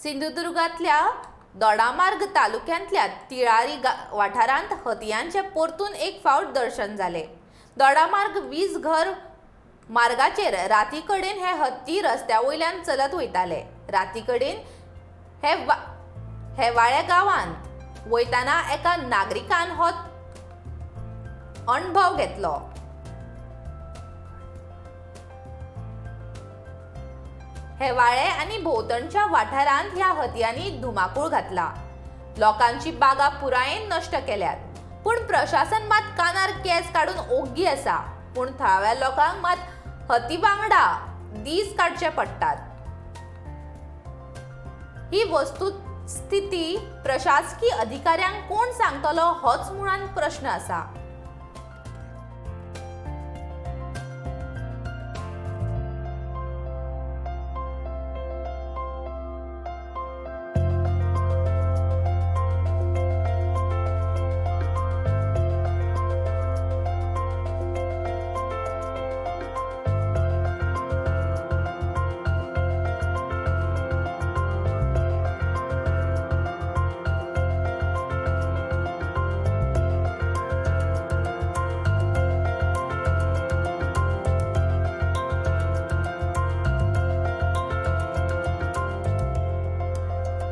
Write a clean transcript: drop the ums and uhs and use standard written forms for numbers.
सिंधुदुर्गांतल्या दोडामार्ग तालुक्यांतल्या तिळारी वाठारांत हतयांचे परतून एक फावट दर्शन जाले. दोडामार्ग वीज घर मार्गाचेर राती कडेन हे हत्ती रस्त्या वयल्यान चलत वयताले. राती कडेन हेवाळ्या गांवांत वयताना एका नागरिकान हो अणभव घेतलो. हेवाळे आनी भोंवतणच्या वाठारांत ह्या हतयांनी धुमाकूळ घातला. लोकांची बागा पुरायेन नश्ट केल्यात, पूण प्रशासन मात कानार केंस काडून ओग्गी आसा. पूण थळाव्या लोकांक मात हती वांगडा दीस काडचे पडटात. ही वस्तुस्थिती प्रशासकी अधिकाऱ्यांक कोण सांगतलो होच मुळांत प्रश्न आसा.